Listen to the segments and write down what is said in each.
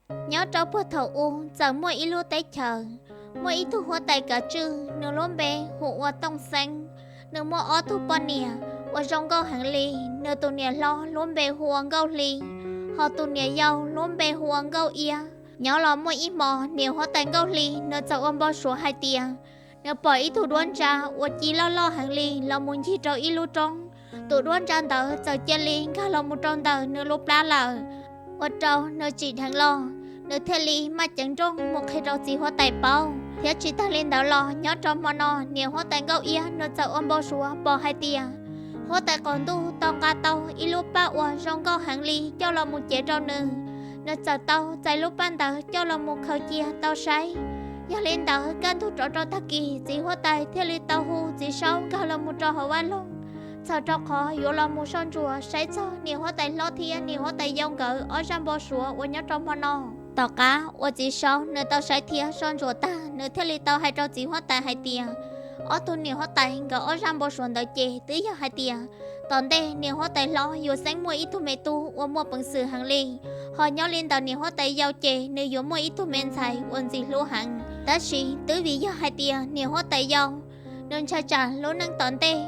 Nyob rau puag thaum ub txawm muaj ib lub teb chaws, muaj ib tug huab tais kav tswj, nws lub npe hu ua Tooj Xeeb. Nws muaj ob tug poj niam uas zoo nkauj heev li. Nws tus niam hlob lub npe hu ua Nkauj Hli, hos tus niam yau lub npe hu ua Nkauj Iab. Nyob los muaj ib hmo niam huab tais Nkauj Hli nws txawm ua npau suav hais tias nws pom ib tug duab ntsa uas ci loj loj heev li los mus ncig rau ib lub roob. Tus duab ntsa ntawd txawm cia li nkag los mus rau ntawm nws lub plab lawm, ua rau nws tsim dheev los. Nws thiaj li maj ceev nrooj mus qhia rau txiv huab tais paub. Thiab tsis tag li ntawd los nyob rau hmo no niam huab tais Nkauj Iab nws txawm ua npau suav pom hais tias huab tais qaum ntuj tau nqa tau ib lub paj uas zoo nkauj heev li coj los mus cev rau nws. Nws txawm tau txais lub paj ntawd coj los mus khaws cia tau saib. Yog li ntawd kaj ntug rov rau tag kis txiv huab tais thiaj li tau hu txiv saub nkag los mus rau hauv vaj loog, txhawm rau qhov yuav los mus soj ntsuam saib txog niam huab tais hlob thiab niam huab tais yau nkawd ob zaj npau suav uas nyob rau hmo no. Tom qab uas txiv saub nws tau saib thiab soj ntsuam tag, nws thiaj li tau hais rau txiv huab tais hais tias ob tug niam huab tais nkawd ob zaj npau suav ntawd ces twb yog hais tias tom ntej niam huab tais hlob yuav xeeb muaj ib tug me tub uas muaj peev xwm heev li, hos nyob li ntawm niam huab tais yau ces nws yuav muaj ib tug me ntxhais uas ntxim hlub heev. Tab sis twb vim yog hais tias niam huab tais yau nws ntshai tsam lub neej tom ntej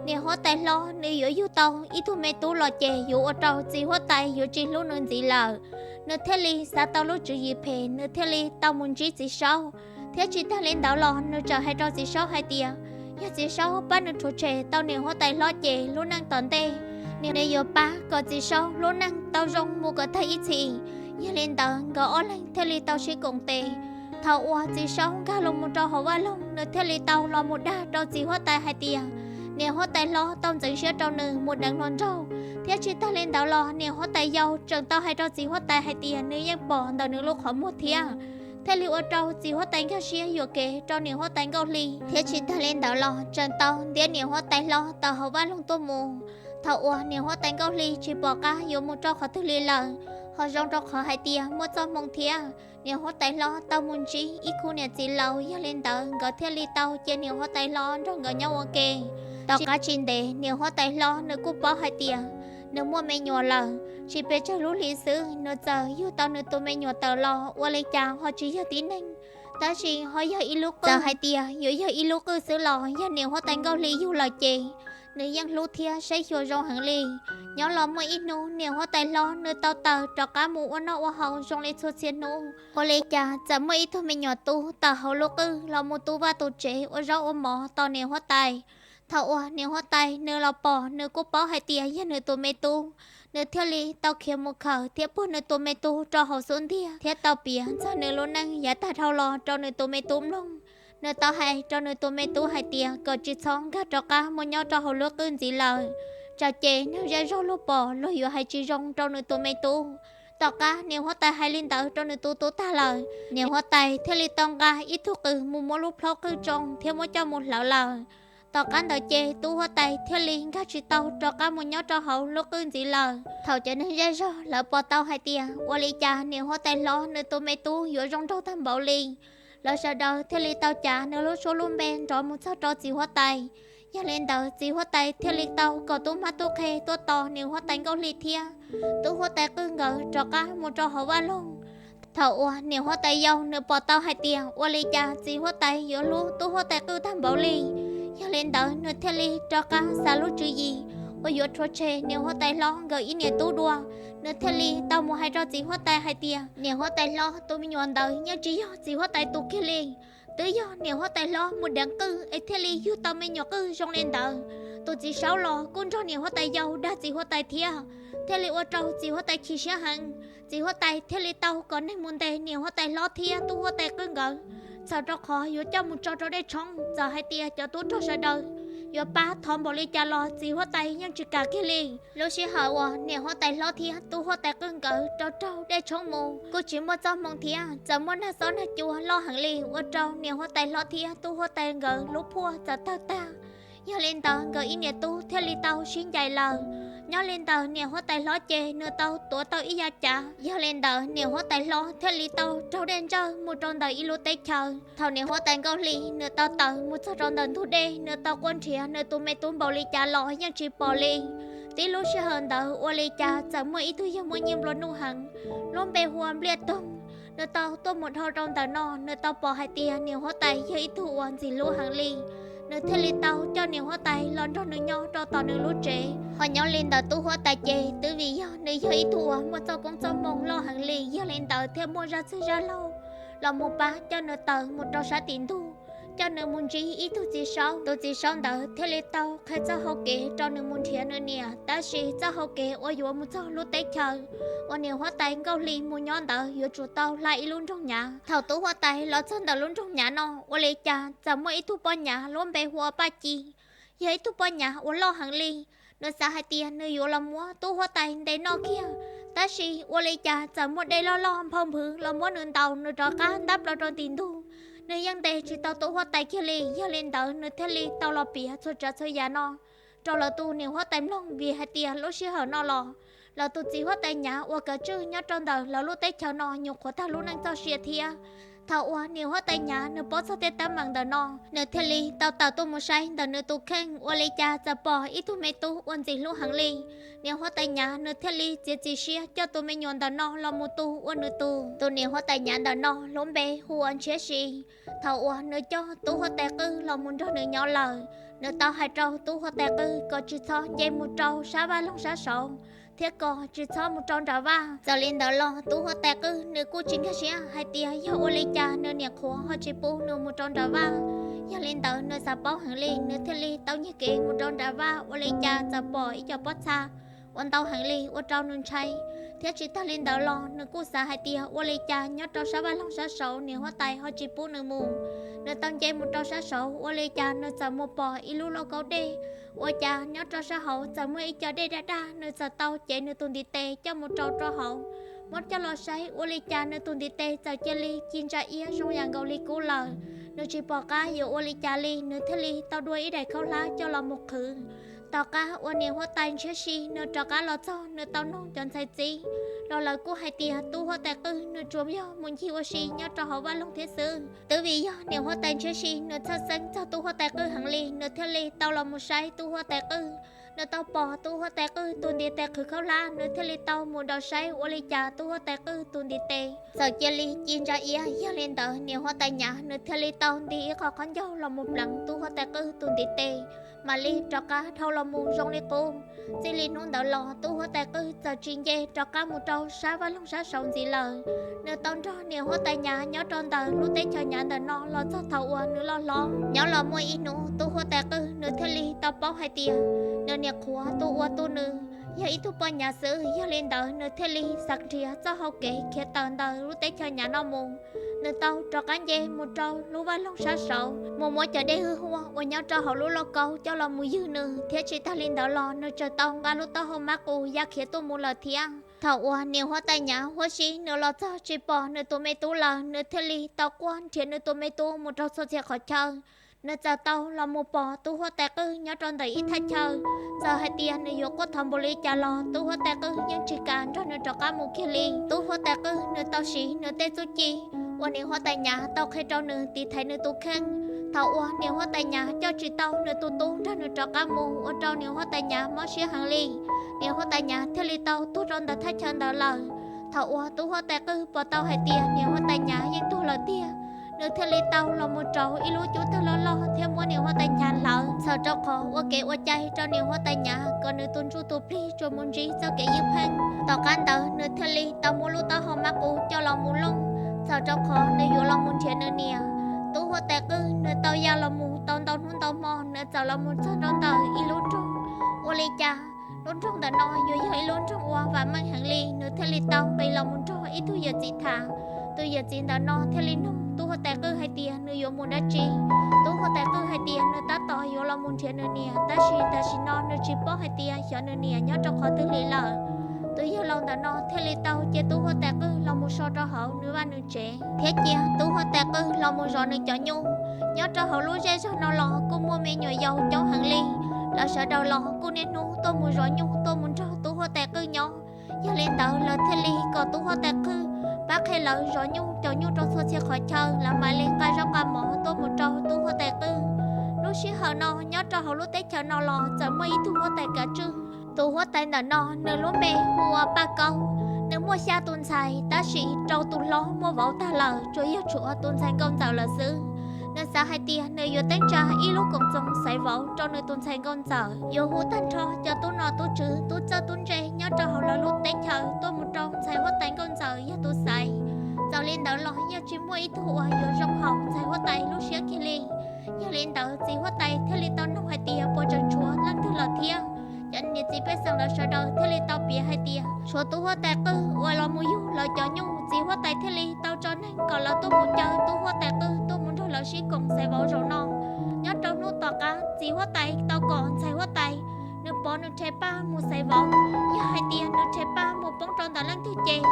niam huab tais hlob nws yuav yug tau ib tug me tub los ces yuav ua rau txiv huab tais yuav tsis hlub nws ntxiv lawm, nws thiaj li xav tau lub tswv yim phem, nws thiaj li tau mus ntsib txiv saub. Thiab tsis tag li ntawd los nws txawm hais rau txiv saub hais tias yog txiv saub pab nws rhuav tshem tau niam huab tais hlob ces lub neej tom ntej nws yuav pab kom txiv saub lub neej tau zoo mus kom tag ib txhis. Yog li ntawd nkawd ob leeg thiaj li tau sib koom tes. Thaum uas txiv saub nkag los mus rau hauv vaj loog, nws thiaj li tau los mus dag rau txiv huab tais hais tias niam huab tais hlob tau ntxeev siab rau nws mus deev hluas nraug. Thiab tsis tag li ntawd los niam huab tais yau tseem tau hais rau txiv huab tais hais tias nws yeej pom ntawm nws lub qhov muag thiab. Thiaj li ua rau txiv huab tais nkag siab yuam kev rau niam huab tais Nkauj Hli. Thiab tsis tag li ntawd los tseem tau ntiab niam huab tais hlob tawm hauv vaj loog tuaj mus. Thaum uas niam huab tais Nkauj Hli tsis pom qab yuav mus rau qhov twg li lawm, ho zoo rau qhov hais tias muaj txoj hmoo thiab niam huab tais hlob tau mus ntsib ib khub niam txiv laus, yog li ntawd nkawd thiaj li tau cia niam huab tais hlob nrog nkawd nyob ua ke. Tom qab tsis ntev niam huab tais hlob nws kuj paub hais tias nws muaj me nyuam lawm, tsis pes tsawg lub hli xwb nws txawm yug tau nws tus me nyuam tawm los. Ua li cas ho tsis yog tib neeg, tab sis ho yog ib lub qwj. Txawm hais tias yuav yog ib lub qwj xwb los yog niam huab tais Nkauj Hli yug lawm ces nws yeej hlub thiab saib xyuas zoo heev li. Nyob los muaj ib hnub niam huab tais hlob nws tau tawm rov qab mus ua noj ua haus zoo li txhua txhia hnub. Ua li cas txawm muaj ib tug me nyuam tub tawm hauv lub qwj los mus tu vaj tu tsev ua zaub ua mov tos niam huab tais. Thaum uas niam huab tais nws los pom, nws kuj paub hais tias yog nws tus me tub, nws thiaj li tau khiav mus khawm thiab puag nws tus me tub rau hauv xub ntiag thiab tau piav txog nws lub neej yav tag dhau los rau nws tus me tub mloog. Nws tau hais rau nws tus me tub hais tias kom tsis txhob nkag rov qab mus nyob rau hauv lub qwj ntxiv lawm, tsam ces neeg zej zog luag pom luag yuav hais tsis zoo rau nws tus me tub. Tom qab niam huab tais hais li ntawd rau nws tus tub tag lawm, niam huab tais thiaj li tau nqa ib tug qws mus muab lub plhaub qwj tsoo thiab muab coj mus hlawv lawm. Tom qab ntawd ces tub huab tais thiaj li nkag tsis tau rov qab mus nyob rau hauv lub qwj ntxiv lawm. Thaum cov neeg zej zog lawv pom tau hais tias ua li cas niam huab tais hlob nws tus me tub yuav zoo nraug tag npaum li, lawv sawv daws thiaj li tau cav nws lub suab lub npe nrov mus txog rau txiv huab tais. Yog li ntawd txiv huab tais thiaj li tau kom tub mab tub qhe tuaj tos niam huab tais Nkauj Hli thiab tub huab tais qwj nkawd rov qab mus rau hauv vaj loog. Thaum uas niam huab tais yau nws pom tau hais tias ua li cas txiv huab tais yuav hlub tub huab tais qwj tag npaum li, yog li ntawd nws thiaj li rov qab xav lub tswv yim uas yuav rhuav tshem niam huab tais hlob nkawd ib niam tub dua. Nws thiaj li tau mus hais rau txiv huab tais hais tias niam huab tais hlob tus me nyuam ntawd yeej tsis yog txiv huab tais tus kiag li, twb yog niam huab tais hlob mus deev qwj es thiaj li yug tau me nyuam qwj zoo li ntawd. Tus txiv saub los kuj nrog niam huab tais yau dag txiv huab tais thiab, thiaj li ua rau txiv huab tais chim siab heev. Txiv huab tais thiaj li tau kom neeg mus ntes niam huab tais hlob thiab tub huab tais qwj nkawd, txhawm rau qhov yuav coj mus tso rau dej tshoob. Txawm hais tias cov tub rog sawv daws yuav pab thov npaum li cas los txiv huab tais yeej tsis kam kiag li. Lub sij hawm uas niam huab tais hlob thiab tub huab tais qwj nkawd rau raug dej tshoob mus kuj tsis muaj txoj hmoo thiab txawm muaj nag xob nag cua loj heev li, ua rau niam huab tais hlob thiab tub huab tais nkawd lub phuaj txawm tawg tag. Yog li ntawd nkawd ib niam tub thiaj li tau sib ncaim lawm. Nyob li ntawd niam huab tais hlob ces nws tau tuav tau ib yav cav. Yog li ntawd niam huab tais hlob thiaj li tau raug dej ntsawj mus rau ntawm ib lub teb chaws. Thaum niam huab tais Nkauj Hli nws tau tawm mus txog rau ntawm ntug dej, nws tau quaj nrhiav nws tus me tub npaum li cas los yeej tsis pom li. Tib lub sij hawm ntawd ua li cas txawm muaj ib tug yawg muaj nyiaj nplua nuj heev, lub npe hu ua Npliaj Toog. Nws tau tuaj mus dhau rau ntawm no, nws tau pom hais tias niam huab tais yog ib tug uas ntxim hlub heev li. Nws thiaj li tau coj niam huab tais los nrog nws nyob rau tom nws lub tsev. Ho nyob li ntawd tub huab tais ces twb vim yog nws yog ib tug uas muaj txoj koob txoj hmoo loj heev li, yog li ntawd thiaj muaj zaj txwg zaj laug los mus pab coj nws taws mus rau sab tim ntug, coj nws mus ntsib ib tug txiv saub. Tus txiv saub ntawd thiaj li tau qhia txoj hau kev rau nws mus nrhiav nws niam, tab sis txoj hau kev uas yuav mus txog lub teb chaws uas niam huab tais Nkauj Hli mus nyob ntawd yuav tsum tau hla ib lub nroog nyav. Thaum tub huab tais los txog ntawm lub nroog nyav no, ua li cas txawm muaj ib tug poj nyav lub npe hu ua Paj Ci, yog ib tug poj nyav uas loj heev li. Nws xav hais tias nws yuav los muab tub huab tais ntes noj kiag, tab sis ua li cas txawm muaj dej loj loj nphau nphwv los muab nws ntaus, nws rov qab ntab plaws rau tim ntug. Nws yeej ntes tsis tau tub huab tais kiag li, yog li ntawd nws thiaj li tau los piav txhua tsav txhua yam no rau lawv tus niam huab tais mloog, vim hais tias lub sij hawm no los lawv tus txiv huab tais nyav uas kav tswj nyob rau ntawm lawv lub teb chaws no nyuam qhuav tag lub neej txoj sia thiab. Thaum uas niam huab tais nyav nws paub txog tej teeb meem ntawm no, nws thiaj li tau tawm tuaj mus saib ntawm nws tus kheej, ua li cas txawm pom ib tug me tub uas ntxim hlub heev li. Niam huab tais nyav nws thiaj li txiav txim siab coj tus me nyuam ntawm no los mus tu ua nws tus. Tus niam huab tais nyav ntawm no lub npe hu ua Ntshiab Si. Thaum uas nws coj tub huab tais qwj los mus nrog nws nyob lawm, nws tau hais rau tub huab tais qwj kom tsis txhob nce mus rau sab vaj loog sab saud, thiab kom tsis txhob mus rau nram vaj. Txawm li ntawd los tub huab tais qwj nws kuj tsis nkag siab hais tias yog ua li cas nws niam qhuav ho tsis pub nws mus rau nram vaj. Yog li ntawd nws xav paub heev li, nws thiaj li tau nyiag kev mus rau nram vaj, ua li cas txawm pom ib co pob txha uas ntau heev li ua rau nws ntshai. Thiab tsis tag li ntawd los nws kuj xav hais tias ua li cas nyob rau sab vaj loog sab saud niam huab tais ho tsis pub nws mus. Nws tau nce mus rau sab saud, ua li cas nws txawm mus pom ib lub lauj kaub dej, ua cas nyob rau sab hauv txawm muaj ib co dej daj daj. Nws txawm tau cev nws tus ntiv tes coj mus rau rau hauv, muab coj los saib, ua li cas nws tus ntiv tes txawm cia li ci ntsa iab zoo yam nkaus li kub lawm. Nws tsis pom qab yuav ua li cas li, nws thiaj li tau dua ib daim khaub hlab coj los mus qhwv. Tom qab uas niam huab tais Ntshiab Si nws rov qab los txog, nws tau noog cov ntxhais txiv los lawv kuj hais tias tub huab tais qwj nws tsuas yog mus ncig ua si nyob rau hauv vaj loog thiab xwb. Twb vim yog niam huab tais Ntshiab Si nws txhawj xeeb txog tub huab tais qwj heev li, nws thiaj li tau los mus saib tub huab tais qwj. Nws tau pom tub huab tais qwj tus ntiv tes qhwv khaub hlab, nws thiaj li tau mus daws saib ua li cas tub huab tais qwj tus ntiv tes txawm cia li ci ntsa iab. Yog li ntawd niam huab tais nyav nws thiaj li tau nti ib qho khaub ncaug los mus pleev tub huab tais qwj tus ntiv tes, mam li rov qab dhau los mus zoo li qub. Txij li hnub ntawd los tub huab tais qwj txawm tsis nce rov qab mus rau sab vaj loog sab saud ntxiv lawm. Nws tau nrog niam huab tais nyav nyob rau ntawm lub teb chaws nyav ntawm no los txog thaum uas nws loj hlob. Nyob los muaj ib hnub tub huab tais qwj nws thiaj li tau paub hais tias nws niam qhuav tus uas tu nws yog ib tug poj nyav xwb. Yog li ntawd nws thiaj li xav nrhiav txoj hau kev khiav tawm ntawm lub teb chaws nyav no mus. Nws tau rov qab nce mus rau lub vaj loog sab saud, mus muab cov dej hwj huaj uas nyob rau hauv lub lauj kaub coj los mus ywg nws, thiab tsis tag li ntawd los nws tseem tau nqa lub taub hau mab qus ya khiav tuaj mus lawm thiab. Thaum uas niam huab tais nyav huab si nws los txog tsis pom nws tus me tub lawm, nws thiaj li tau quaj nrhiav nws tus me tub mus rau txhua txhia qhov chaw. Nws txawm tau los mus pom tub huab tais qwj nyob rau ntawm ib thaj chaw. Txawm hais tias nws yuav quaj thov npaum li cas los tub huab tais qwj yeej tsis kam nrog nws rov qab mus kiag li. Tub huab tais qwj nws tau siv nws tej txuj ci uas niam huab tais nyav tau qhia rau nws tiv thaiv nws tus kheej. Thaum uas niam huab tais nyav coj tsis tau nws tus tub nrog nws rov qab mus, ua rau niam huab tais nyav mob siab heev li. Niam huab tais nyav thiaj li tau tuag rau ntawm thaj chaw ntawd lawm. Thaum uas tub huab tais qwj pom tau hais tias niam huab tais nyav yeej tuag lawm tiag, nws thiaj li tau los mus rauv ib lub cub tawg loj loj thiab muab niam huab tais nyav hlawv, txhawm rau qhov ua kev ua cai rau niam huab tais nyav kom nws tus ntsuj tus plig tsuas mus ntsib txoj kev ywj pheej. Tom qab ntawd nws thiaj li tau muab lub taub hau mab qus coj los mus looj, txhawm rau qhov nws yuav los mus nrhiav nws niam. Tub huab tais qwj nws tau ya los mus tau ntau hnub ntau hmo, nws txawm los mus txog rau ntawm ib lub nroog. Ua li cas lub nroog ntawm no yuav yog ib lub nroog uas vam meej heev li, nws thiaj li tau nqis los mus nrog ib tug yawm txiv tham. Tus yawm txiv ntawm no thiaj li nug tub huab tais qwj hais tias nws yuav mus dab tsi. Tub huab tais qwj hais tias nws tab tom yuav los mus nrhiav nws niam, tab sis tam sim no nws tsis paub hais tias xyov nws niam nyob rau qhov twg li lawm. Tus yawg laus ntawm no thiaj li tau cia tub huab tais qwj los mus so rau hauv nws vaj nws tsev, thiab cia tub huab tais qwj los mus zov nws cov nyuj. Nyob rau hauv lub zej zog no los kuj muaj me nyuam yaus coob heev li, lawv sawv daws los kuj niaj hnub tuaj mus zov nyuj tuaj mus nrog tub huab tais qwj nyob. Yog li ntawd lawv thiaj li kom tub huab tais qwj pab qhia lawv zov nyuj caum nyuj rau txhua txhia qhov chaw, lawv mam li nqa zaub nqa mov tuaj mus rau tub huab tais qwj. Lub sij hawm no nyob rau hauv lub teb chaws no los txawm muaj ib tug huab tais kav tswj. Tus huab tais ntawm no nws lub npe hu ua Paj Kaub. Nws muaj xya tus ntxhais, tab sis rau tus hlob muaj vauv tag lawm, tsuas yog tshuav tus ntxhais nkauj ntxawm lawm xwb. Nws xav hais tias nws yuav teeb tsa ib lub koom txoos xaiv vauv rau nws tus ntxhais nkauj ntxawm, yuav hu tag nrho cov tub nom tub tswv, tub txawj tub ntse nyob rau hauv lawv lub teb chaws tuaj mus rau ntxhais huab tais nkauj ntxawm yog tus xaiv. Txawm li ntawd los yeej tsis muaj ib tug uas yuav zoo haum ntxhais huab tais lub siab kiag li. Yog li ntawd txiv huab tais thiaj li tau noog hais tias puas tseem tshuav leej twg lawm thiab. Cov niam txiv pej xeem lawv sawv daws thiaj li tau piav hais tias tshuav tub huab tais qwj uas los mus yug lawv cov nyuj. Txiv huab tais thiaj li tau tso neeg kom lawv tuaj mus caw tub huab tais qwj tuaj mus nrog lawv sib koom xaiv vauv zaum no. Nyob rau hnub tom qab txiv huab tais tau kom ntxhais huab tais nws pov nws rhe paj mus xaiv vauv. Yog hais tias nws rhe paj mus poob rau ntawm leej twg ces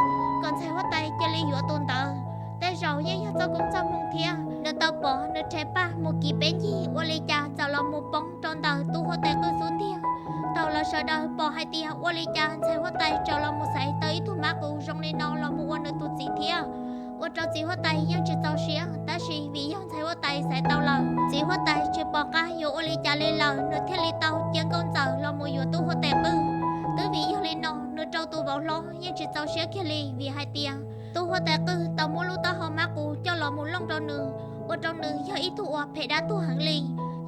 kom ntxhais huab tais cia li yuav tus ntawd. Tej zaum yeej yog txoj koob txoj hmoo thiab. Nws tau pov nws rhe paj mus kiv peb ncig, ua li cas txawm los mus poob rau ntawm tub huab tais qwj xub ntiag. Thaum lawv sawv daws pom hais tias ua li cas ntxhais huab tais txawm los mus xaiv tau ib tug mab qus zoo li no los mus ua nws tus txiv thiab, ua rau txiv huab tais yeej tsis txaus siab. Tab sis vim yog ntxhais huab tais xaiv tau lawm, txiv huab tais tsis pom qab yuav ua li cas li lawm, nws thiaj li tau cia nkauj ntxawm los mus yuav tub huab tais qwj. Twb vim yog li no nws rau tus vauv hlob yeej tsis txaus siab kiag li, vim hais tias tub huab tais qwj tau muab lub taub hau mab qus coj los mus looj rau nws, ua rau nws yog ib tug uas phem dab tuag heev li.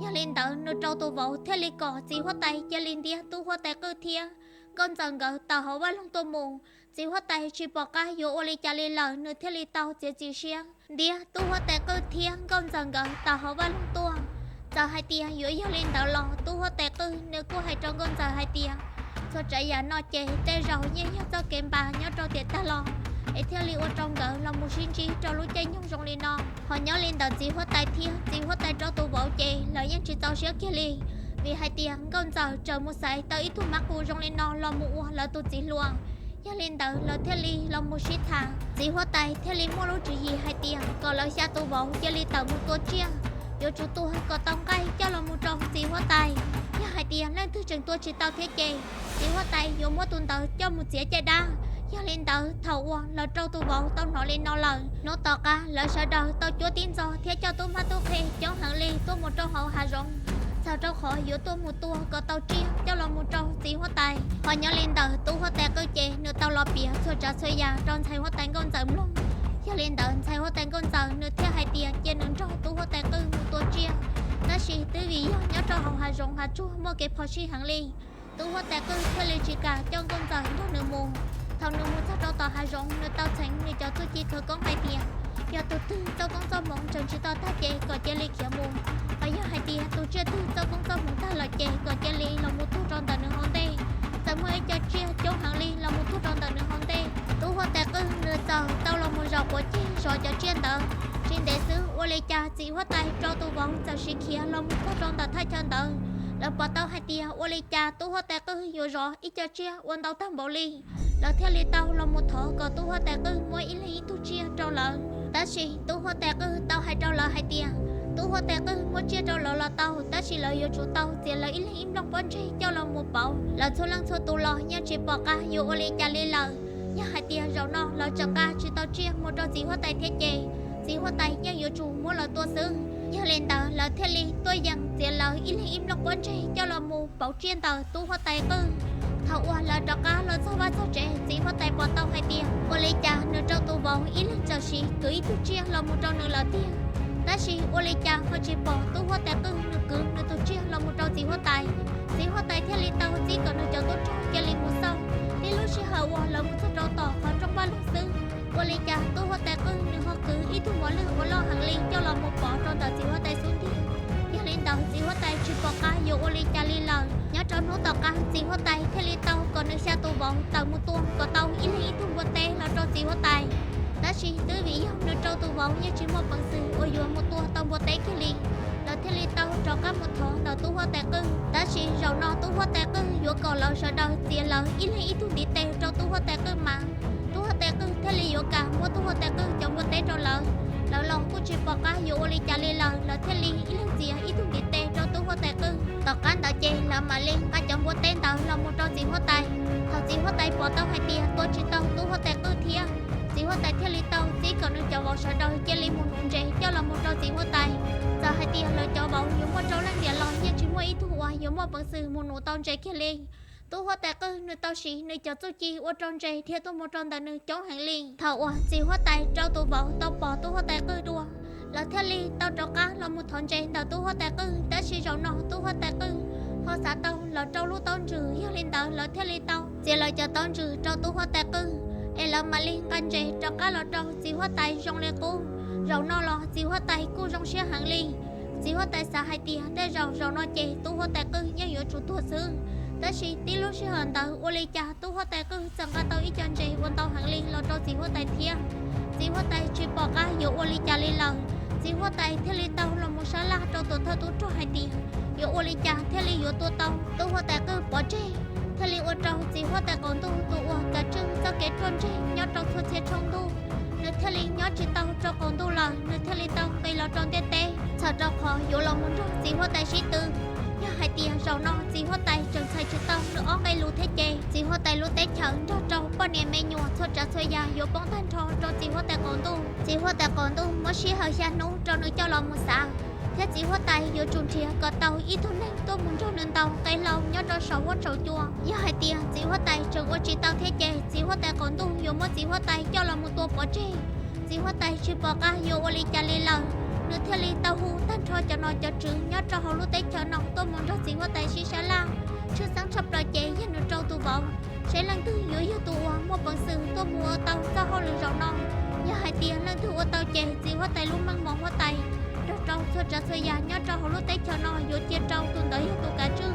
Yog li ntawd nws rau tus vauv thiaj li kom txiv huab tais cia li ntiab tub huab tais qwj thiab nkauj ntxawm nkawd tawm hauv vaj loog tuaj mus. Txiv huab tais tsis pom qab yuav ua li cas li lawm, nws thiaj li tau txiav txim siab ntiab tub huab tais qwj thiab nkauj ntxawm nkawd tawm hauv vaj loog tuaj. Txawm hais tias yuav yog li ntawd los tub huab tais qwj nws kuj hais rau nkauj ntxawm hais tias txhua tsav yam no ces tej zaum yeej yog txoj kev npas nyob rau tiam tag los, es thiaj li ua rau nkawd los mus sib ntsib rau lub caij nyoog zoo li no. Ho nyob li ntawd txiv huab tais thiab txiv huab tais rau tus vauv ces lawv yeej tsis txaus siab kiag li, vim hais tias nkauj ntxawm txawm mus xaiv tau ib tug mab qus zoo li no los mus ua lawv tus txiv hluas. Yog li ntawd lawv thiaj li los mus sib tham, txiv huab tais thiaj li muaj lub tswv yim hais tias kom lawv xya tus vauv cia li tawm mus tua tsiaj, yuav tsum tua kom tau nqaij coj los mus rau txiv huab tais. Yog hais tias leej twg tseem tua tsis tau thiab ces txiv huab tais yuav muab tus ntawd coj mus txiav caj dab. Yog li ntawd thaum uas lawv rau tus vauv tau hnov li no lawm, hnub tom qab lawv sawv daws tau cuab tib ntxo thiab coj tub mab tub qhe coob heev li tuaj mus rau hauv hav zoov, txog rau qhov yuav tuaj mus tua kom tau tsiaj coj los mus rau txiv huab tais. Ho nyob li ntawd tub huab tais qwj ces nws tau los piav txhua tsav txhua yam rau ntxhais huab tais nkauj ntxawm mloog. Yog li ntawd ntxhais huab tais nkauj ntxawm nws thiaj hais tias cia nws nrog tub huab tais qwj mus tua tsiaj. Tab sis twb vim yog nyob rau hauv hav zoov hav tsuag muaj kev phom sij heev li, tub huab tais qwj thiaj li tsis kam coj nkauj ntxawm nrog nws mus. Thaum nws mus txog rau tom hav zoov nws tau txheev nws cov txuj ci khawv koob hais tias yog tus twg txoj koob txoj hmoov tseem tsis tau tag ces kom cia li khiav mus. Ho yog hais tias tus tsiaj twg txoj koob txoj hmoov tag lawm ces kom cia li los mus tuag rau ntawm nws hauv ntej. Txawm muaj ib co tsiaj coob heev li los mus tuag rau ntawm nws hauv ntej, tub huab tais qwj nws txawm tau los mus zaum quav ceg zov cov tsiaj ntawd. Tsis ntev xwb ua li cas txiv huab tais rau tus vauv txawm siv khiav los mus txog rau ntawm thaj chaw ntawd. Lawv pom tau hais tias ua li cas tub huab tais qwj yuav zov ib co tsiaj ua ntau tag npaum li. Lawv thiaj li tau los mus thov kom tub huab tais qwj muab ib leeg ib tug tsiaj rau lawv. Tab sis tub huab tais qwj tau hais rau lawv hais tias tub huab tais qwj muab tsiaj rau lawv los tau, tab sis lawv yuav tsum tau txiav lawv ib leeg ib nplooj pob ntseg coj los mus pauv. Lawv txhua leej txhua tus los yeej tsis pom qab yuav ua li cas li lawm. Yog hais tias zaum no lawv tseem nqa tsis tau tsiaj mus rau txiv huab tais thiab ces txiv huab tais yeej yuav tsum muab lawv tua xwb. Yog li ntawd lawv thiaj li tuaj yees txiav lawv ib leeg ib nplooj pob ntseg coj los mus pauv tsiaj ntawm tub huab tais qwj. Thaum uas lawv rov qab los txog vaj txog tsev, txiv huab tais pom tau hais tias ua li cas nws rau tus vauv ib leeg txawm siv kwv ib tug tsiaj los mus rau nws lawm tiag. Tab sis ua li cas ho tsis pom tub huab tais qwj nws kwv nws tus tsiaj los mus rau txiv huab tais. Txiv huab tais thiaj li tau txib kom nws cov tub rog cia li mus xauj. Tib lub sij hawm uas lawv mus txog rau tom qhov nroog vaj loog xwb, ua li cas tub huab tais qwj nws ho kwv ib tug mos lwj uas loj heev li coj los mus pov rau ntawm txiv huab tais xub ntiag. Yog li ntawd txiv huab tais tsis pom qab yuav ua li cas li lawm. Nyob rau hnub tom qab txiv huab tais thiaj li tau kom nws xya tus vauv tawm mus tua kom tau ib leeg ib tug npua teb los rau txiv huab tais. Tab sis twb vim yog nws rau tus vauv yeej tsis muaj peev xwm uas yuav mus tua tau npua teb kiag li. Lawv thiaj li tau rov qab mus thov ntawm tub huab tais qwj. Tab sis zaum no tub huab tais qwj yuav kom lawv sawv daws txiav lawv ib leeg ib tug ntiv tes rau tub huab tais qwj mas tub huab tais qwj thiaj li yuav kam muab tub huab tais qwj cov npua teb rau lawv. Lawv los kuj tsis pom qab yuav ua li cas li lawm, lawv thiaj li ib leeg txiav ib tug ntiv tes rau tub huab tais qwj. Tom qab ntawd ces lawv mam li nqa cov npua teb ntawd los mus rau txiv huab tais. Thaum txiv huab tais pom tau hais tias tua tsis tau tub huab tais qwj thiab, txiv huab tais thiaj li tau txib kom nws cov vauv sawv daws cia li mus nuv ntses coj los mus rau txiv huab tais. Txawm hais tias lawv cov vauv yuav muaj rau leej ntiam los yeej tsis muaj ib tug uas yuav muaj peev xwm mus nuv tau ntses kiag li. Tub huab tais qwj nws tau siv nws cov txuj ci ua rau ntses dhia tuaj mus rau ntawm nws coob heev li. Thaum uas txiv huab tais rau tus vauv tau pom tub huab tais qwj dua, lawv thiaj li tau rov qab los mus thov ntses ntawm tub huab tais qwj, tab sis zaum no tub huab tais qwj ho xav tau lawv rau lub taub ntsws, yog li ntawd lawv thiaj li tau txiav lawv cov taub ntsws rau tub huab tais qwj, es lawv mam li nqa ntses rov qab los rau txiv huab tais zoo li qub. Zaum no los txiv huab tais kuj zoo siab heev li. Txiv huab tais xav hais tias tej zaum zaum no ces tub huab tais qwj yeej yuav tsum tuag xwb, tab sis tib lub sij hawm ntawd ua li cas tub huab tais qwj txawm nqa tau ib co ntses uas ntau heev li los rau txiv huab tais thiab. Txiv huab tais tsis pom qab yuav ua li cas li lawm, txiv huab tais thiaj li tau los mus sab laj rau tus thawj tub rog hais tias yuav ua li cas thiaj li yuav tua tau tub huab tais qwj pov tseg, thiaj li ua rau txiv huab tais qaum ntuj tus uas kav tswj txoj kev ruaj ntseg nyob rau txhua txhia tshooj ntuj, nws thiaj li nyob tsis tau rau qaum ntuj lawm, nws thiaj li tau nqis los rau ntiaj teb txhawm rau qhov yuav los mus nrog txiv huab tais sib tw. Yog hais tias zaum no txiv huab tais tseem txhais tsis tau nws ob nqe lus thiab ces txiv huab tais lub teb chaws nrog rau poj niam me nyuam txhua tsav txhua yam yuav poob tag nrho rau txiv huab tais qaum ntuj. Txiv huab tais qaum ntuj muab sij hawm xya hnub rau nws coj los mus xav, thiab txiv huab tais yuav tsum nrhiav kom tau ib tug neeg tuaj mus nrog nws ntaus nqe hlau nyob rau saum huab saum cua. Yog hais tias txiv huab tais tseem ua tsis tau thiab ces txiv huab tais qaum ntuj yuav muab txiv huab tais coj los mus tua pov tseg. Txiv huab tais tsis pom qab yuav ua li cas li lawm, nws thiaj li tau hu tag nrho cov nom cov tswv nyob rau hauv lub teb chaws no tuaj mus nrog txiv huab tais sib sab laj. Tshwj xeeb tshaj plaws ces yog nws rau tus vauv, seb leej twg yuav yog tus uas muaj peev xwm tuaj mus ua tau txoj hauj lwm zaum no. Yog hais tias leej twg ua tau ces txiv huab tais lub meej mom huab tais nrog rau txhua tsav txhua yam nyob rau hauv lub teb chaws no yuav cia rau tus ntawd yog tus kav tswj.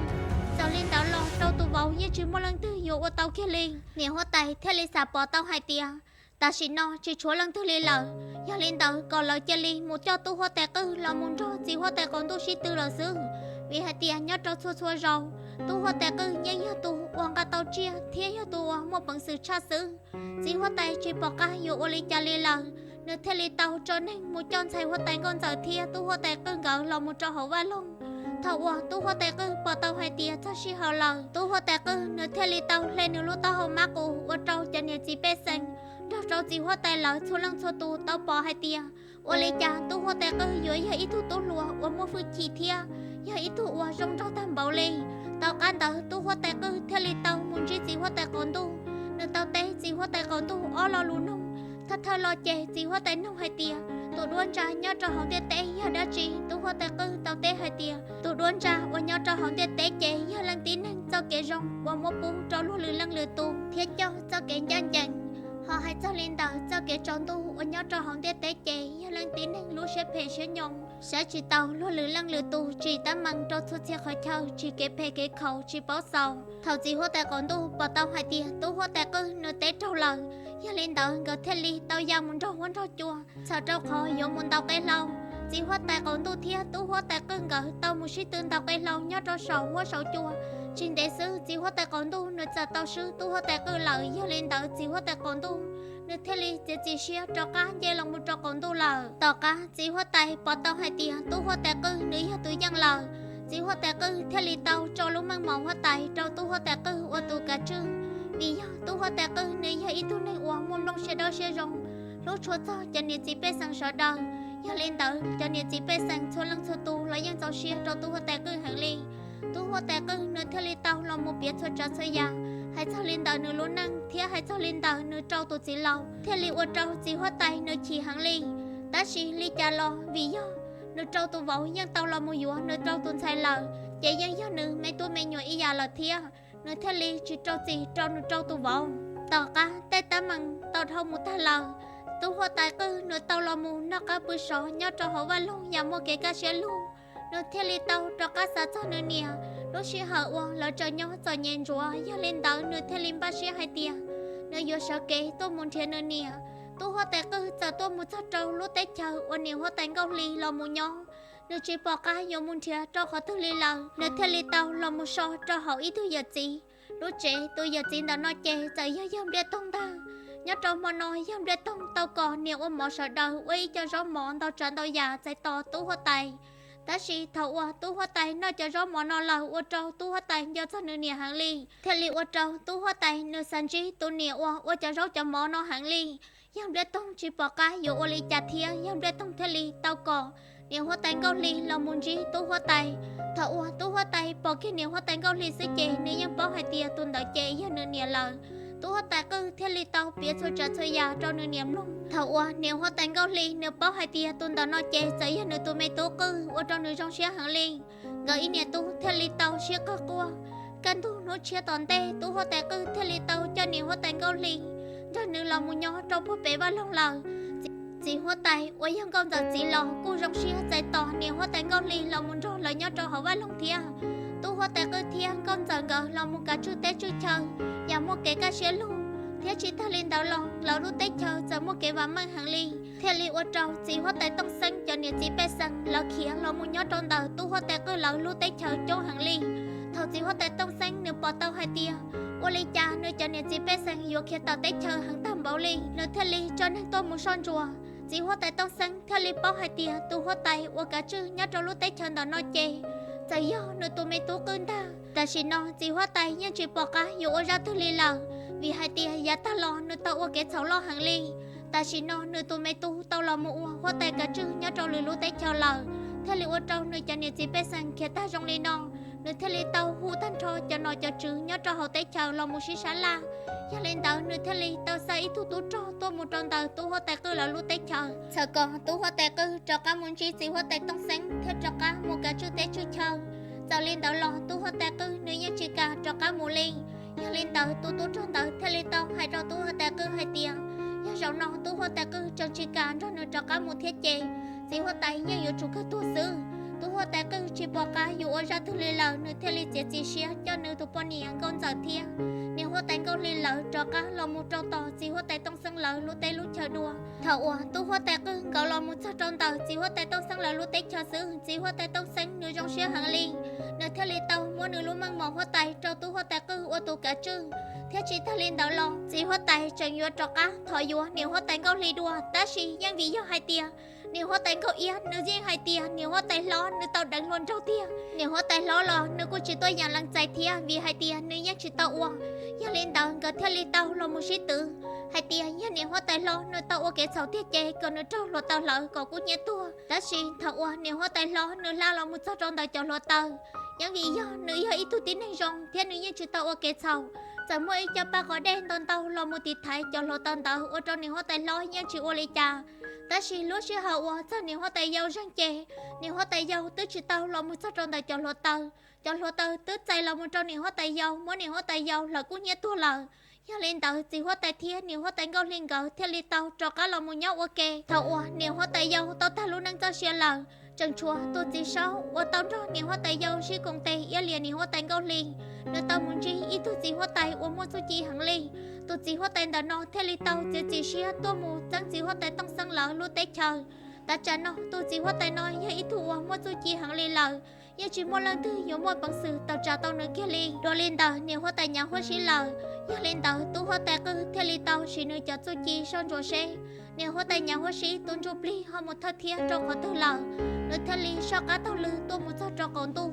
Txawm li ntawd los rau tus vauv yeej tsis muaj leej twg yuav ua tau kiag li. Niam huab tais thiaj li xav pom tau hais tias tam sim no tsis tshuav leej twg li lawm, yog li ntawd kom lawv cia li mus coj tub huab tais qwj los mus nrog txiv huab tais qaum ntuj sib tw lawm xwb. Vim hais tias nyob rau txhua txhua zaus tub huab tais qwj yeej yog tus uas nqa tau tsiaj thiab yog tus uas muaj peev xwm tshaj xwb. Txiv huab tais tsis pom qab yuav ua li cas li lawm, nws thiaj li tau tso neeg mus coj ntxhais huab tais nkauj ntxawm thiab tub huab tais qwj nkawd los mus rau hauv vaj loog. Thaum uas tub huab tais qwj pom tau hais tias txog sij hawm lawm, tub huab tais qwj nws thiaj li tau hle nws lub taub hau mab qus ua rau cov niam txiv pej xeem nrog rau txiv huab tais lawv txhua leej txhua tus tau pom hais tias ua li cas tub huab tais qwj yuav yog ib tug tub hluas uas muaj hwj chim thiab yog ib tug uas zoo nraug tag npaum li. Tom qab ntawd tub huab tais qwj thiaj li tau mus ntsib txiv huab tais qaum ntuj. Nws tau teb txiv huab tais qaum ntuj ob lo lus nug. Thawj thawj lo ces txiv huab tais nug hais tias tus duab ntsa nyob rau hauv ntiaj teb yog dab tsi. Tub huab tais qwj tau teb hais tias tus duab ntsa uas nyob rau hauv ntiaj teb ces yog leej tib neeg txoj kev zoo uas muab pub rau luag lwm leej lwm tus thiab coj txoj kev ncaj ncees. Ho hais txog li ntawd txoj kev tsaus ntuj uas nyob rau hauv ntiaj teb ces yog leej tib neeg lub siab phem siab nyoos saib tsis taus luag lwm leej lwm tus, tsim teeb meem rau txhua txhia qhov chaw, tsim kev phem kev khaum, tsis paub xaus. Thaum txiv huab tais qaum ntuj pom tau hais tias tub huab tais qwj nws teb raug lawm, yog li ntawd nkawd thiaj li tau ya mus nrog huab nrog cua txhawm rau qhov yuav mus ntaus qe hlau. Txiv huab tais qaum ntuj thiab tub huab tais qwj nkawd tau mus sib tw ntaus qe hlau nyob rau saum huab saum cua. Tsis ntev xwb txiv huab tais qaum ntuj nws txawm tau swb tub huab tais qwj lawm, yog li ntawd txiv huab tais qaum ntuj nws thiaj li txiav txim siab rov qab nce los mus rau qaum ntuj lawm. Tom qab txiv huab tais pom tau hais tias tub huab tais qwj nws yog tus yeej lawm, txiv huab tais qwj thiaj li tau tso lub meej mom huab tais rau tub huab tais qwj ua tus kav tswj. Vim yog tub huab tais qwj nws yog ib tug neeg uas muaj nplooj siab dawb siab zoo, hlub tshua txog cov niam txiv pej xeem sawv daws. Yog li ntawd cov niam txiv pej xeem txhua leej txhua tus los yeej txaus siab rau tub huab tais qwj heev li. Tub huab tais qwj nws thiaj li tau los mus piav txhua tsav txhua yam, hais txog li ntawm nws lub neej thiab hais txog li ntawm nws rau tus txiv laus, thiaj li ua rau txiv huab tais nws chim heev li. Tab sis li cas los vim yog nws rau tus vauv yeej tau los mus yuav nws rau tus ntxhais lawm, ces yeej yog nws me tub me nyuam ib yam lawm thiab, nws thiaj li tsis rau txim rau nws rau tus vauv. Tom qab tej teeb meem tau dhau mus tag lawm, tub huab tais qwj nws tau los mus noj qab pw sov nyob rau hauv vaj loog yam muaj kev kaj siab lug. Nws thiaj li tau rov qab xav txog nws niam lub sij hawm uas lawv tseem nyob txom nyem ntsuav, yog li ntawd nws thiaj li npaj siab hais tias nws yuav sawv kev tuaj mus nrhiav nws niam. Tub huab tais qwj txawm tuaj mus txog rau lub teb chaws uas niam huab tais nkauj hli los mus nyob, nws tsis pom qab yuav mus nrhiav rau qhov twg li lawm, nws thiaj li tau los mus so rau hauv ib tug yawm txiv. Lub tsev tus yawm txiv ntawm no ces txawm yog yawg Npliaj Toog ntag. Nyob rau hmo no yawg Npliaj Toog tau kom niam ua mov sawv daws ua ib co zaub mov ntau tsav ntau yam txais tos tub huab tais. Tab sis thaum uas tub huab tais noj cov zaub mov no lawm ua rau tub huab tais nco txog nws niam heev li, thiaj li ua rau tub huab tais nws xav ntsib tus niam uas ua cov zaub cov mov no heev li. Yawg Npliaj Toog tsis pom qab yuav ua li cas thiab, yawg Npliaj Toog thiaj li tau kom niam huab tais Nkauj Hli los mus ntsib tub huab tais. Thaum uas tub huab tais pom kiag niam huab tais Nkauj Hli xwb ces nws yeej paub hais tias tus ntawd ces yog nws niam lawm. Tub huab tais qwj thiaj li tau piav txhua tsav txhua yam rau nws niam mloog. Thaum uas niam huab tais Nkauj Hli nws paub hais tias tus ntawm no ces txawm yog nws tus me tub qwj ua rau nws zoo siab heev li. Nkawd ib niam tub thiaj li tau sib qawg quaj. Kaj ntug hnub tshiab tom ntej tub huab tais qwj thiaj li tau coj niam huab tais Nkauj Hli nrog nws los mus nyob rau puag pem vaj loog lawm. Txiv huab tais uas yog Nkauj Ntxawm txiv los kuj zoo siab txais tos niam huab tais Nkauj Hli los mus nrog lawv nyob rau hauv vaj loog thiab. Tub huab tais qwj thiab Nkauj Ntxawm nkawd los mus kav tswj teb tswj chaw yam muaj kev kaj siab lug, thiab tsis tag li ntawd los lawv lub teb chaws txawm muaj kev vam meej heev li, thiaj li ua rau txiv huab tais Tooj Xeeb cov niam txiv pej xeem lawv khiav los mus nyob rau ntawm tub huab tais qwj lawv lub teb chaws coob heev li. Thaum txiv huab tais Tooj Xeeb nws pom tau hais tias ua li cas nws cov niam txiv pej xeem yuav khiav tawm teb chaws heev tag npaum li, nws thiaj li tso neeg tuaj mus soj ntsuam. Txiv huab tais Tooj Xeeb thiaj li paub hais tias tus huab tais uas kav tswj nyob rau lub teb chaws ntawm no ces txawm yog nws tus me tub qwj ntag. Tam sim no txiv huab tais yeej tsis pom qab yuav ua zaj twg li lawm, vim hais tias yav tag los nws tau ua kev txhaum loj heev li. Tam sim no nws tus me tub tau los mus ua huab tais kav tswj nyob rau lwm lub teb chaws lawm, thiaj li ua rau nws cov niam txiv pej xeem khiav tag zoo li no. Nws thiaj li tau hu tag nrho cov nom cov tswv nyob rau hauv teb chaws los mus sib sab laj. Yog li ntawd nws thiaj li tau xa ib tug tub rog tuaj mus rau ntawm tub huab tais qwj lawv lub teb chaws, txhawm kom tub huab tais qwj rov qab mus ntsib txiv huab tais Tooj Xeeb thiab rov qab mus kav tswj teb tswj chaw. Txawm li ntawd los tub huab tais qwj nws yeej tsis kam rov qab mus li. Yog li ntawd tus tub rog ntawd thiaj li tau hais rau tub huab tais qwj hais tias yog zaum no tub huab tais qwj tseem tsis kam nrog nws rov qab mus thiab ces txiv huab tais yeej yuav tsum kawg tuag xwb. Tub huab tais qwj tsis pom qab yuav ua zaj twg li lawm, nws thiaj li txiav txim siab coj nws tus poj niam Nkauj Ntxawm thiab niam huab tais Nkauj Hli lawv rov qab los mus rau tom txiv huab tais Tooj Xeeb lawv lub teb lub chaw dua. Thaum uas tub huab tais qwj nkawd los mus txog rau ntawm txiv huab tais Tooj Xeeb lawv lub teb chaws xwb, txiv huab tais Tooj Xeeb nws zoo siab heev li. Nws thiaj li tau muab nws lub meej mom huab tais rau tub huab tais qwj ua tus kav tswj, thiab tsis tag li ntawd los txiv huab tais tseem yuav rov qab thov yuav niam huab tais Nkauj Hli dua, tab sis yeej vim yog hais tias niam huab tais Nkauj Iab nws yeej hais tias niam huab tais hlob nws tau deev hluas nraug tiag. Niam huab tais hlob los nws kuj tsis tuaj yam lees txais thiab, vim hais tias nws yeej tsis tau ua. Yog li ntawd nkawd thiaj li tau los mus sib twv hais tias yog niam huab tais hlob nws tau ua kev txhaum tiag ces kom nws raug hluav taws hlawv kom kub hnyiab tuag. Tab sis thaum uas niam huab tais hlob nws hla los mus txog rau ntawm cov hluav taws, yeej vim yog nws yog ib tug tib neeg zoo thiab nws yeej tsis tau ua kev txhaum, txawm muaj ib co paj quav dej ntau ntau los mus tiv thaiv cov hluav taws ntawd ua rau niam huab tais hlob yeej tsis ua li cas. Tab sis lub sij hawm uas txog niam huab tais yau zeeg ces niam huab tais yau twb tsis tau los mus txog rau ntawm cov hluav taws. Cov hluav taws twb txais los mus rau niam huab tais yau, muab niam huab tais yau hlawv kub hnyiab tuag lawm. Yog li ntawd txiv huab tais thiab niam huab tais Nkauj Hli nkawd thiaj li tau rov qab los mus nyob ua ke. Thaum uas niam huab tais yau tau tag lub neej txoj sia lawm, tseem tshuav tus txiv saub uas tau nrog niam huab tais yau sib koom tes iab liam niam huab tais Nkauj Hli. Nws tau mus ntsib ib tug txiv huab tais uas muaj txuj ci heev li. Tus txiv huab tais ntawm no thiaj li tau txiav txim siab tuaj mus txeeb txiv huab tais Tooj Xeeb lawv lub teb chaws. Tav tsam no tus txiv huab tais no yog ib tug uas muaj txuj ci heev li lawm, yeej tsis muaj leej twg yuav muaj peev xwm tawm tsam tau nws kiag li. Dua li ntawd niam huab tais nyav huab sib lawm. Yog li ntawd tub huab tais qwj thiaj li tau siv nws cov txuj ci soj ntsuam seb niam huab tais nyav huab sib tus ntsuj plig ho mus thawj thiab rau qhov twg lawm. Nws thiaj li soj qab taug lw tuaj mus txog rau qaum ntuj.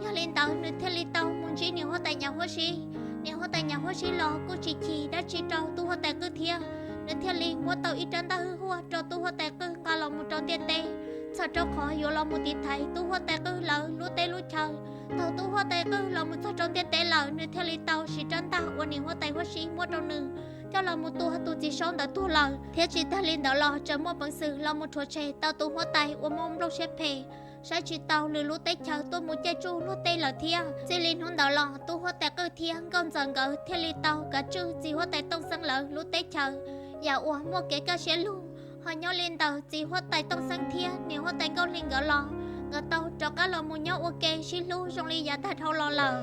Yog li ntawd nws thiaj li tau mus ntsib niam huab tais nyav huab sib. Niam huab tais nyav huab sib los kuj tsis chim dab tsi rau tub huab tais qwj thiab. Nws thiaj li muab tau ib rab ntaj hwj huaj rau tub huab tais qwj nqa los mus rau ntiaj teb, txhawm rau qhov yuav los mus tiv thaiv tub huab tais qwj lawv lub teb lub chaw. Thaum tub huab tais qwj los mus txog rau ntiaj teb lawm, nws thiaj li tau siv rab ntaj uas niam huab tais huab sib muab rau nws coj los mus tua tus txiv saub ntawd tuag lawm. Thiab tsis tag li ntawd los tseem muaj peev xwm los mus rhuav tshem tau tus huab tais uas muaj nplooj siab phem, saib tsis taus lwm lub teb chaws tuaj mus caij tsuj luag tej lawm thiab. Txij li hnub ntawd los tub huab tais qwj thiab nkauj ntxawm nkawd thiaj li tau kav tswj txiv huab tais Tooj Xeeb lawv lub teb chaws yam uas muaj kev kaj siab lug. Ho nyob li ntawd txiv huab tais Tooj Xeeb thiab niam huab tais Nkauj Hli nkawd los nkawd tau rov qab los mus nyob ua ke sib hlub zoo li yav tag dhau los lawm.